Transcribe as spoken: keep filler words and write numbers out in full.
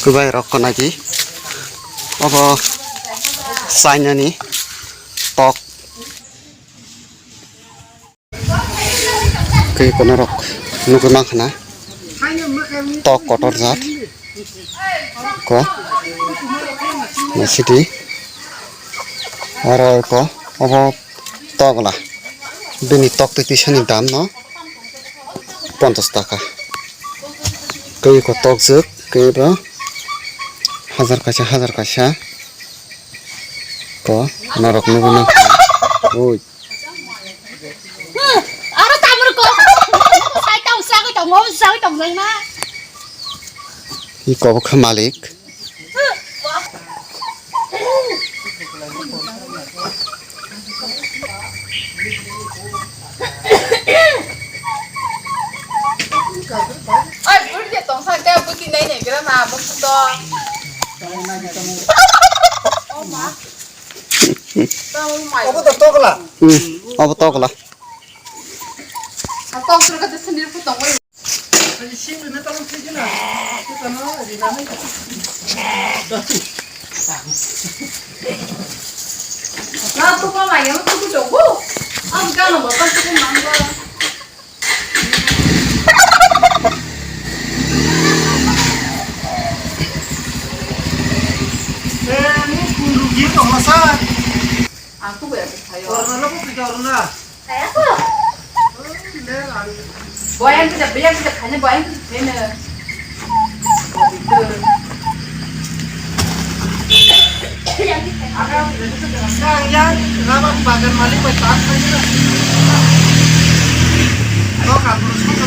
Kwbai rok ko naki. Obo China ni tok. Khe kono rok nugwi mankha na. Tok kotor jat. Ko. Na city. Aro ko obo tokla. Bini tok twi twi sani dam no. Ponchas taka. Tei ko tokjwk, tei bo hajar kaisa, hajar kaisa. Ko norok nugwi mankha. Oi. Aro tamur ko. Sai tong, sai tong, mo sai tong jai na. I ko kha malik. Oi, bwrwi de tongsa khe bwtwi nai nai gra na abo phuto. Obo to tokla. Hmm, obo tokla. Tong sura khe sini phu tong oi. Na tu ko ma yo tu ko jogo. Am ka no ba tu ko mang ba. Eh, ni kun rugi to masa. Ang tu ko ya thayo. Corona lo ko pita corona. Boyan kita, boyan kita, hanya boyan kita, hanya. Yang, yang, kenapa bagan malik baik tak saja? Kau kabur semua.